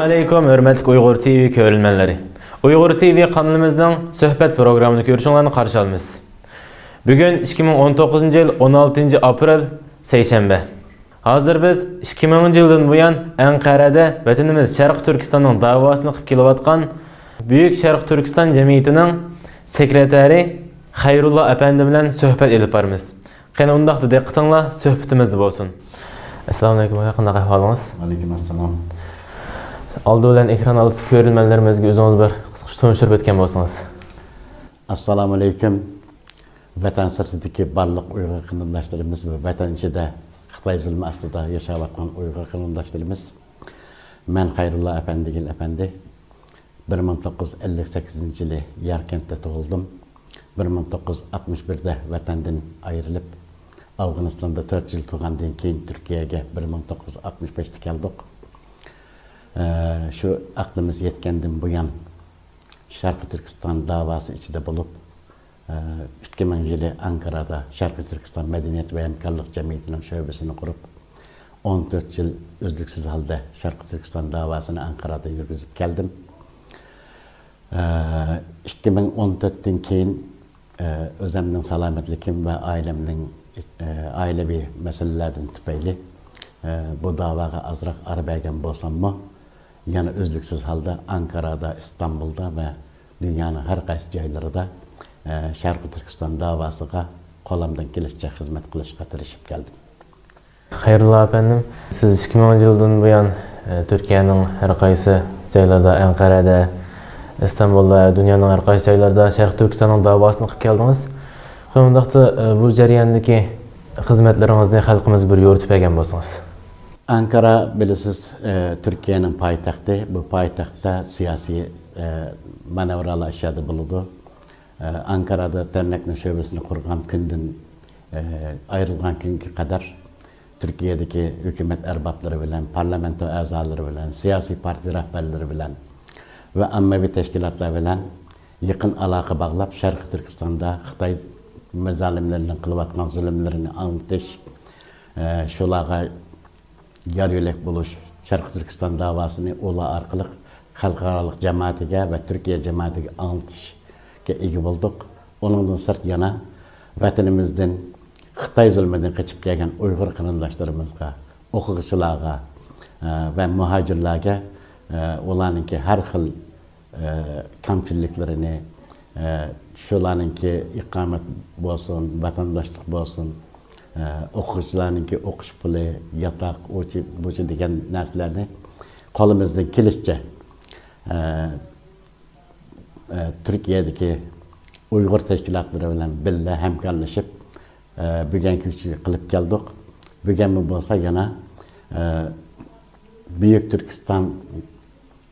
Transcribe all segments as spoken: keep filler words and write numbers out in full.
ئەلەيكۇم، ھۆرمەتلىك ئۇيغۇر تىۋى كۆرۈرمەنلىرى. ئۇيغۇر تىۋى قانىلىمىزنىڭ سۆھبەت پروگراممىنى كۆرۈشۈڭلارنى قارشى ئالىمىز. بۈگۈن ئىككى مىڭ ئون توققۇزىنچى يىل ئون ئالتىنچى ئاپرېل، سەيشەنبە. ھازىر بىز ئىككى مىڭىنچى يىلدىن بۇيان ئەنقەرەدە ۋەتىنىمىز شەرقىي تۈركىستاننىڭ داۋاسىنى قىلىپ كېلىۋاتقان بۈيۈك شەرقىي تۈركىستان جەمئىيىتىنىڭ سېكرېتارى خەيرۇللا ئەپەندى بىلەن سۆھبەت ئېلىپ بارىمىز. قېنى، ئۇنداقتا دىققىتىڭلار سۆھبىتىمىزدە بولسۇن. ئەسسالامۇئەلەيكۇم ئاكا، قانداق ئەھۋالىڭىز؟ ۋەئەلەيكۇم ئەسسالام. ئالدى بىلەن ئېكران ئالدىدىكى كۆرۈرمەنلىرىمىزگە ئۆزىڭىز بىر قىسقىچە تونۇشتۇرۇپ ئۆتكەن بولسىڭىز. ئەسسالامۇئەلەيكۇم. ۋەتەن سىرتىدىكى بارلىق ئۇيغۇر قېرىنداشلىرىمىز ۋە ۋەتەن ئىچىدە خىتاي زۇلمى ئاستىدا ياشاۋاتقان ئۇيغۇر قېرىنداشلىرىمىز. مەن خەيرۇللا ئەپەندىگىل ئەپەندى. بىر مىڭ توققۇز يۈز ئەللىك سەككىزىنچى يىلى ياركەنتتە تۇغۇلدۇم. بىر مىڭ توققۇز يۈز ئاتمىش بىردە ۋەتەندىن ئايرىلىپ، ئافغانىستاندا تۆت يىل تۇرغاندىن كېيىن تۈركىيەگە بىر مىڭ توققۇز يۈز ئاتمىش بەشتە كەلدۇق. ئە، شۇ ئەقلىمىز يەتكەندىن بۇيان، شەرقىي تۈركىستان داۋاسى ئىچىدە بولۇپ، ئىككى مىڭ يىلى ئانكارادا شەرقىي تۈركىستان مەدەنىيەت ۋە ھەمكارلىق جەمئىيىتىنىڭ شۆبىسىنى قۇرۇپ، ئون تۆت يىل ئۈزلۈكسىز ھالدا شەرقىي تۈركىستان داۋاسىنى ئانكارادا يۈرگۈزۈپ كەلدىم. ئىككى مىڭ ئون تۆتتىن كېيىن، ئۆزۈمنىڭ سالامەتلىكىم ۋە ئائىلەمنىڭ، ئائىلىۋى مەسىلىلەردىن تۈپەيلى، بۇ داۋاغا ئازراق ئارا بەرگەن بولساممۇ، يەنە ئۈزلۈكسىز ھالدا ئانكارادا، ئىستانبۇلدا ۋە دۇنيانىڭ ھەر قايسى جايلىرىدا، ئە، شەرقىي تۈركىستان داۋاسىغا قولۇمدىن كېلىشىچە خىزمەت قىلىشقا تىرىشىپ كەلدىم. خەيرۇللا ئەپەندىم، سىز ئىككى مىڭىنچى يىلدىن بۇيان، ئە، تۈركىيەنىڭ ھەر قايسى جايلىرىدا، ئەنقەرەدە، ئىستانبۇلدا، دۇنيانىڭ ھەر قايسى جايلىرىدا شەرقىي تۈركىستاننىڭ داۋاسىنى قىلىپ كەلدىڭىز. شۇنداقتا، ئە، بۇ جەرياندىكى خىزمەتلىرىڭىزنى خەلقىمىزگە بىر يورۇتۇپ بەرگەن بولسىڭىز. ئانكارا، بىلىسىز، ئە، تۈركىيەنىڭ پايتەختى. بۇ پايتەختتە سىياسىي، ئە، مانېۋرلار ئىچىدە بولىدۇ. ئە، ئانكارادا دەرنەكنىڭ شۆبىسىنى قۇرغان كۈندىن، ئە، ئايرىلغان كۈنگە قەدەر تۈركىيەدىكى ھۆكۈمەت ئەربابلىرى بىلەن، پارلامېنتو ئەزالىرى بىلەن، سىياسىي پارتىيە رەھبەرلىرى بىلەن ۋە ئاممىۋى تەشكىلاتلار بىلەن يېقىن ئالاقە باغلاپ، شەرقىي تۈركىستاندا خىتاي زالىملىرىنىڭ قىلىۋاتقان زۇلۇملىرىنى ئاڭلىتىش، ئە، شۇلارغا يار يۆلەك بولۇش، شەرقىي تۈركىستان داۋاسىنى ئۇلار ئارقىلىق خەلقئارالىق جامائىتىگە ۋە تۈركىيە جامائىتىگە ئاڭلىتىشقا ئىگە بولدۇق. ئۇنىڭدىن سىرت يەنە ۋەتىنىمىزدىن، خىتاي زۇلمىدىن قېچىپ كەلگەن ئۇيغۇر قېرىنداشلىرىمىزغا، ئوقۇغۇچىلارغا، ئە، ۋە مۇھاجىرلارغا، ئە، ئۇلارنىڭكى ھەر خىل ئە، كەمچىلىكلىرىنى، ئە، شۇلارنىڭكى ئىقامەت بولسۇن، ۋەتەنداشلىق بولسۇن، ئە، ئوقۇغۇچىلارنىڭكى ئوقۇش پۇلى، ياتاق، ئۇچى، بۇچى دېگەن نەرسىلەرنى قولىمىزدىن كېلىشىچە، ئە، ئە، تۈركىيەدىكى ئۇيغۇر تەشكىلاتلىرى بىلەن بىللە ھەمكارلىشىپ، ئە، بۈگۈنكىگىچە قىلىپ كەلدۇق. بۈگۈنمۇ بولسا يەنە، ئە، بۈيۈك تۈركىستان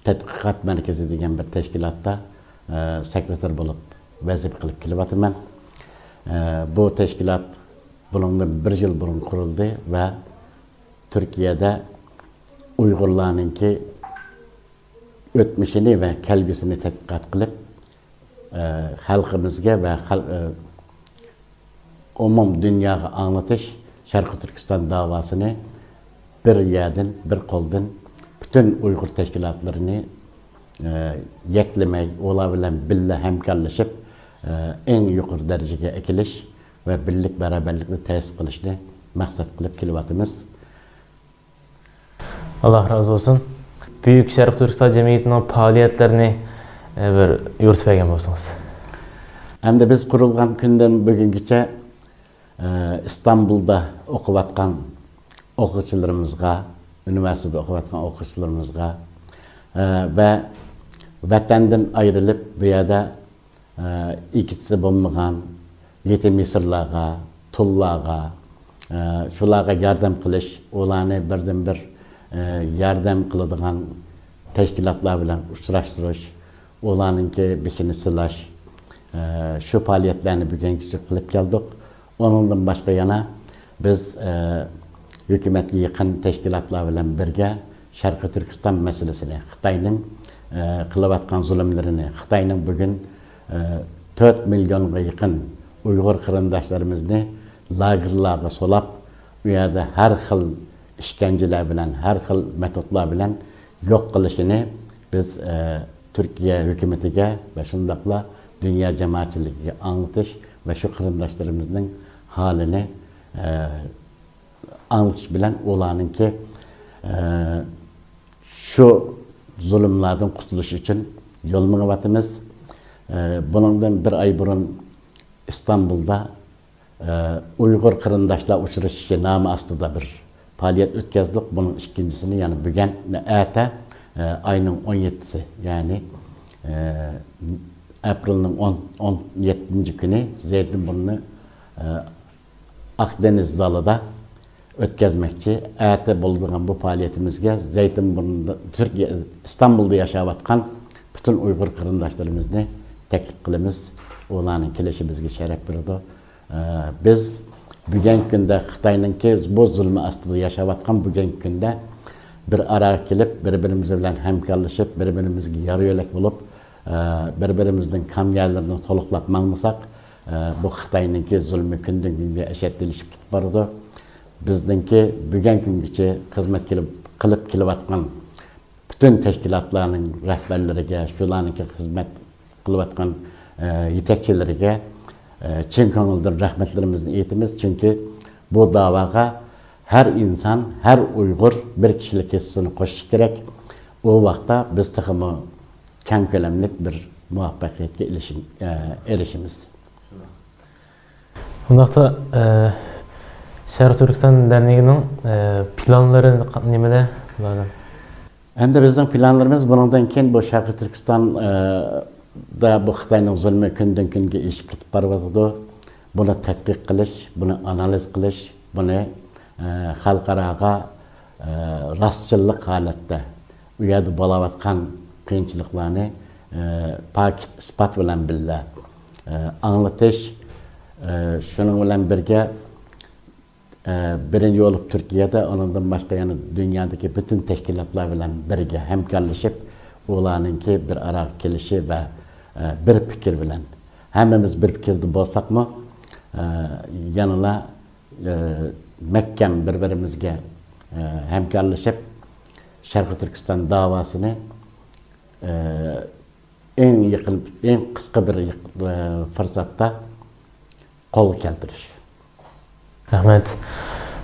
تەتقىقات مەركىزى دېگەن بىر تەشكىلاتتا، ئە، سېكرېتار بولۇپ ۋەزىپە قىلىپ كېلىۋاتىمەن. ئە، بۇ تەشكىلات بۇنىڭدىن بىر يىل بۇرۇن قۇرۇلدى ۋە تۈركىيەدە ئۇيغۇرلارنىڭكى ئۆتمۈشىنى ۋە كەلگۈسىنى تەتقىقات قىلىپ، ئە، خەلقىمىزگە ۋە خەل-، ئە، ئومۇم دۇنياغا ئاڭلىتىش، شەرقىي تۈركىستان داۋاسىنى بىر يەردىن، بىر قولدىن پۈتۈن ئۇيغۇر تەشكىلاتلىرىنى، ئە، يەكلىمەي، ئۇلار بىلەن بىللە ھەمكارلىشىپ، ئە، ئەڭ يۇقىرى دەرىجىگە ئەكېلىش ۋە بىرلىك، بارابەرلىكنى تەسىس قىلىشنى مەقسەت قىلىپ كېلىۋاتىمىز. ئاللا رازى بولسۇن. بۈيۈك شەرقىي تۈركىستان جەمئىيىتىنىڭ پائالىيەتلىرىنى، ئە، بىر يورۇتۇپ بەرگەن بولسىڭىز. ئەمدى بىز قۇرۇلغان كۈندىن بۈگۈنگىچە، ئە، ئىستانبۇلدا ئوقۇۋاتقان ئوقۇغۇچىلىرىمىزغا، ئۇنىۋېرسىتېتتا ئوقۇۋاتقان ئوقۇغۇچىلىرىمىزغا، ئە، ۋە ۋەتەندىن ئايرىلىپ، بۇ يەردە ئە، ئىگىسى بولمىغان يېتىم يېسىرلارغا، تۇللارغا، ئە، شۇلارغا ياردەم قىلىش، ئۇلارنى بىردىنبىر، ئە، ياردەم قىلىدىغان تەشكىلاتلار بىلەن ئۇچراشتۇرۇش، ئۇلارنىڭكى بېشىنى سىلاش، ئە، شۇ پائالىيەتلەرنى بۈگۈنگىچە قىلىپ كەلدۇق. ئۇنىڭدىن باشقا يەنە بىز، ئە، ھۆكۈمەتكە يېقىن تەشكىلاتلار بىلەن بىرگە شەرقىي تۈركىستان مەسىلىسىنى، خىتاينىڭ، ئە، قىلىۋاتقان زۇلۇملىرىنى، خىتاينىڭ بۈگۈن، ئە، تۆت مىليونغا يېقىن ئۇيغۇر قېرىنداشلىرىمىزنى لاگېرلارغا سولاپ، ئۇ يەردە ھەر خىل ئىشكەنجىلەر بىلەن، ھەر خىل مېتودلار بىلەن يوق قىلىشىنى بىز، ئە، تۈركىيە ھۆكۈمىتىگە ۋە شۇنداقلا دۇنيا جامائەتچىلىكىگە ئاڭلىتىش ۋە شۇ قېرىنداشلىرىمىزنىڭ ھالىنى، ئە، ئاڭلىتىش بىلەن ئۇلارنىڭكى، ئە، شۇ زۇلۇملاردىن قۇتۇلۇش ئۈچۈن يول مېڭىۋاتىمىز. ئە، بۇنىڭدىن بىر ئاي بۇرۇن ئىستانبۇلدا ئۇيغۇر قېرىنداشلار ئۇچرىشىشى نامى ئاستىدا بىر پائالىيەت ئۆتكەزدۇق. بۇنىڭ ئىككىنچىسىنى يەنە بۈگۈن، ئەتە، ئاينىڭ ئون يەتتىسى، يەنى ئاپرېلنىڭ ئون، ئون يەتتىنچى كۈنى زەيتىنبۇرنى ئاق دېڭىز زالىدا ئۆتكەزمەكچى. ئەتە بولىدىغان بۇ پائالىيىتىمىزگە زەيتىنبۇرنىدا، تۈركىيە، ئىستانبۇلدا ياشاۋاتقان پۈتۈن ئۇيغۇر قېرىنداشلىرىمىزنى تەكلىپ قىلىمىز. ئۇلارنىڭ كېلىشى بىزگە شەرەپ بېرىدۇ. ئە، بىز بۈگۈنكى كۈندە خىتاينىڭكى بۇ زۇلمى ئاستىدا ياشاۋاتقان بۈگۈنكى كۈندە بىر ئاراغا كېلىپ، بىر-بىرىمىز بىلەن ھەمكارلىشىپ، بىر-بىرىمىزگە يار-يۆلەك بولۇپ، ئە، بىر-بىرىمىزنىڭ كامىيەلىرىنى تولۇقلاپ ماڭمىساق، ئە، بۇ خىتاينىڭكى زۇلمى كۈندىن-كۈنگە ئەشەددىيلىشىپ كېتىپ بارىدۇ. بىزنىڭكى بۈگۈنكى كۈنگىچە خىزمەت كېلىپ، قىلىپ كېلىۋاتقان پۈتۈن تەشكىلاتلارنىڭ رەھبەرلىرىگە، شۇلارنىڭكى خىزمەت قىلىۋاتقان، ئە، يېتەكچىلىرىگە، ئە، چىن كۆڭۈلدىن رەھمەتلىرىمىزنى ئېيتىمىز. چۈنكى بۇ داۋاغا ھەر ئىنسان، ھەر ئۇيغۇر بىر كىشىلىك ھېسسىسىنى قوشۇشى كېرەك. ئۇ ۋاقىتتا بىز تېخىمۇ كەڭ كۆلەملىك بىر مۇۋەپپەقىيەتكە ئېلىشىم-، ئە، ئېرىشىمىز. ئۇنداقتا، ئە، شەرقىي تۈركىستان دەرنىكىنىڭ، ئە، پىلانلىرى نېمىدە بۇلارنىڭ؟ ئەمدى بىزنىڭ پىلانلىرىمىز بۇنىڭدىن كېيىن بۇ شەرقىي تۈركىستان، ئە، دا بۇ خىتاينىڭ زۇلمى كۈندىن-كۈنگە ئېشىپ كېتىپ بارىۋاتىدۇ. بۇنى تەتقىق قىلىش، بۇنى ئانالىز قىلىش، بۇنى، ئە، خەلقئاراغا، ئە، راستچىللىق ھالەتتە ئۇ يەردە بولاۋاتقان قىيىنچىلىقلارنى، ئە، پاكىت ئىسپات بىلەن بىللە، ئە، ئاڭلىتىش، ئە، شۇنىڭ بىلەن بىرگە، ئە، بىرىنچى بولۇپ تۈركىيەدە، ئۇنىڭدىن باشقا يەنە دۇنيادىكى پۈتۈن تەشكىلاتلار بىلەن بىرگە ھەمكارلىشىپ، ئۇلارنىڭكى بىر ئاراغا كېلىشى ۋە، ئە، بىر پىكىر بىلەن، ھەممىمىز بىر پىكىردە بولساقمۇ، ئە، يەنىلا، ئە، مەھكەم بىر-بىرىمىزگە، ئە، ھەمكارلىشىپ، شەرقىي تۈركىستان داۋاسىنى، ئە، ئەڭ يېقىن، ئەڭ قىسقا بىر يېق-، ئە، پۇرسەتتە قولغا كەلتۈرۈش. رەھمەت.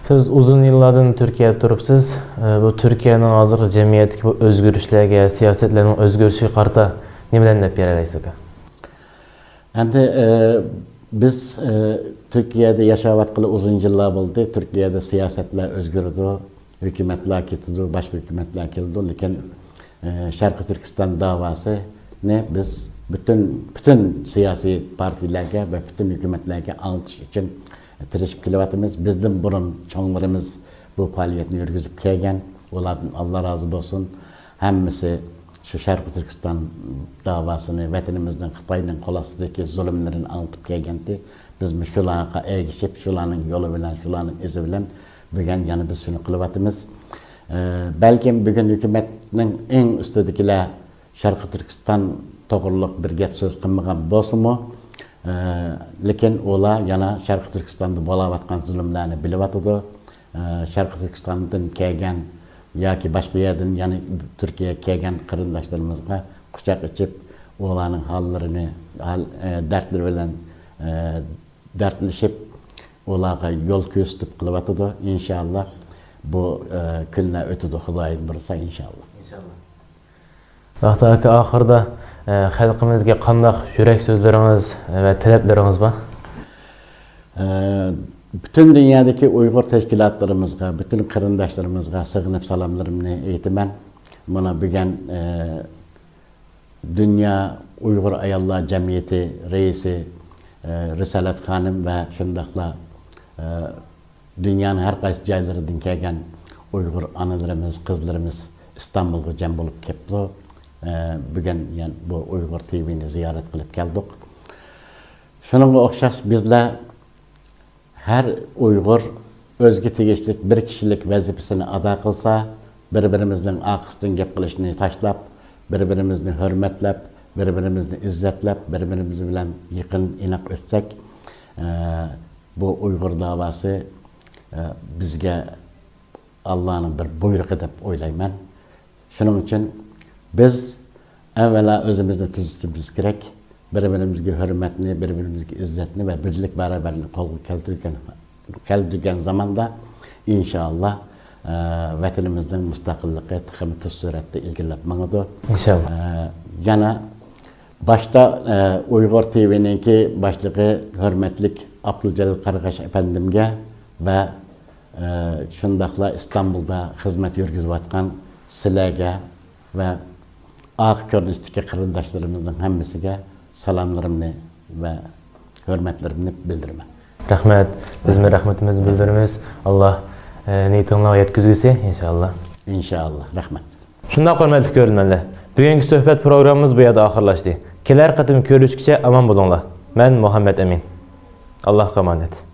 سىز ئۇزۇن يىللاردىن تۈركىيەدە تۇرۇپسىز. ئە، بۇ تۈركىيەنىڭ ھازىرقى جەمئىيەتتىكى بۇ ئۆزگىرىشلەرگە، سىياسەتلەرنىڭ ئۆزگىرىشىگە قارىتا نېمىلەرنى دەپ بېرەلەيسىز ئاكا؟ ئەمدى، ئە، بىز، ئە، تۈركىيەدە ياشاۋاتقىلى ئۇزۇن يىللار بولدى. تۈركىيەدە سىياسەتلەر ئۆزگىرىدۇ، ھۆكۈمەتلەر كېتىدۇ، باشقا ھۆكۈمەتلەر كېلىدۇ. لېكىن، ئە، شەرقىي تۈركىستان داۋاسىنى بىز پۈتۈن، پۈتۈن سىياسىي پارتىيەلەرگە ۋە پۈتۈن ھۆكۈمەتلەرگە ئاڭلىتىش ئۈچۈن تىرىشىپ كېلىۋاتىمىز. بىزدىن بۇرۇن چوڭلىرىمىز بۇ پائالىيەتنى يۈرگۈزۈپ كەلگەن. ئۇلاردىن ئاللا رازى بولسۇن. ھەممىسى شۇ شەرقىي تۈركىستان داۋاسىنى، ۋەتىنىمىزنىڭ خىتاينىڭ قول ئاستىدىكى زۇلۇملىرىنى ئاڭلىتىپ كەلگەنتى. بىزمۇ شۇلارغا ئەگىشىپ، شۇلارنىڭ يولى بىلەن، شۇلارنىڭ ئىزى بىلەن بۈگۈن يەنە بىز شۇنى قىلىۋاتىمىز. ئە، بەلكىم بۈگۈن ھۆكۈمەتنىڭ ئەڭ ئۈستىدىكىلەر شەرقىي تۈركىستان توغرۇلۇق بىر گەپ سۆز قىلمىغان بولسىمۇ، ئە، لېكىن ئۇلار يەنە شەرقىي تۈركىستاندا بولاۋاتقان زۇلۇملارنى بىلىۋاتىدۇ. ئە، شەرقىي تۈركىستاندىن كەلگەن ياكى باشقا يەردىن يەنە تۈركىيەگە كەلگەن قېرىنداشلىرىمىزغا قۇچاق ئېچىپ، ئۇلارنىڭ ھاللىرىنى، ھال، ئە، دەردلىرى بىلەن، ئە، دەردلىشىپ، ئۇلارغا يول كۆرسىتىپ قىلىۋاتىدۇ. ئىنشاللا بۇ، ئە، كۈنلەر ئۆتىدۇ، خۇدايىم بۇيرۇسا، ئىنشاللا. ئىنشاللا. ۋاقتى ئاكا، ئاخىرىدا، ئە، خەلقىمىزگە قانداق يۈرەك سۆزلىرىڭىز ۋە تەلەپلىرىڭىز بار؟ ئە، پۈتۈن دۇنيادىكى ئۇيغۇر تەشكىلاتلىرىمىزغا، پۈتۈن قېرىنداشلىرىمىزغا سېغىنىپ سالاملىرىمنى ئېيتىمەن. مانا بۈگۈن، ئە، دۇنيا ئۇيغۇر ئاياللار جەمئىيىتى رەئىسى، ئە، رىسالەت خانىم ۋە شۇنداقلا، ئە، دۇنيانىڭ ھەر قايسى جايلىرىدىن كەلگەن ئۇيغۇر ئانىلىرىمىز، قىزلىرىمىز ئىستانبۇلغا جەم بولۇپ كەپتۇ. ئە، بۈگۈن يەنە بۇ ئۇيغۇر تىۋىنى زىيارەت قىلىپ كەلدۇق. شۇنىڭغا ئوخشاش بىزلەر ھەر ئۇيغۇر ئۆزىگە تېگىشلىك بىر كىشىلىك ۋەزىپىسىنى ئادا قىلسا، بىر-بىرىمىزنىڭ ئارقىسىدىن گەپ قىلىشنى تاشلاپ، بىر-بىرىمىزنى ھۆرمەتلەپ، بىر-بىرىمىزنى ئىززەتلەپ، بىر-بىرىمىز بىلەن يېقىن، ئىناق ئۆتسەك، ئە، بۇ ئۇيغۇر داۋاسى، ئە، بىزگە ئاللانىڭ بىر بۇيرۇقى دەپ ئويلايمەن. شۇنىڭ ئۈچۈن بىز ئەۋۋەلا ئۆزىمىزنى تۈزىتىشىمىز كېرەك. بىر-بىرىمىزگە ھۆرمەتنى، بىر-بىرىمىزگە ئىززەتنى ۋە بىرلىك باراۋەرلىكنى قولغا كەلتۈرگەن، كەلتۈرگەن زاماندا، ئىنشائاللا، ئە، ۋەتىنىمىزنىڭ مۇستەقىللىقى تېخىمۇ تېز سۈرئەتتە ئىلگىرىلەپ ماڭىدۇ. ئىنشائاللا. ئە، يەنە باشتا، ئە، ئۇيغۇر تىۋىنىڭكى باشلىقى ھۆرمەتلىك ئابدۇلجەلىل قارىغاچ ئەپەندىمگە ۋە، ئە، شۇنداقلا ئىستانبۇلدا خىزمەت يۈرگۈزۈۋاتقان سىلەرگە ۋە ئارقا كۆرۈنۈشتىكى قېرىنداشلىرىمىزنىڭ ھەممىسىگە سالاملىرىمنى ۋە ھۆرمەتلىرىمنى بىلدۈرىمەن. رەھمەت. بىزمۇ رەھمىتىمىزنى بىلدۈرىمىز. ئاللا، ئە، نىيىتىڭلارغا يەتكۈزگۈسى، ئىنشائاللا. ئىنشائاللا. رەھمەت. شۇنداق، ھۆرمەتلىك كۆرۈرمەنلەر، بۈگۈنكى سۆھبەت پروگراممىمىز بۇ يەردە ئاخىرلاشتى. كېلەر قېتىم كۆرۈشكىچە ئامان بولۇڭلار. مەن مۇھەممەت ئەمىن. ئاللاھقا ئامانەت.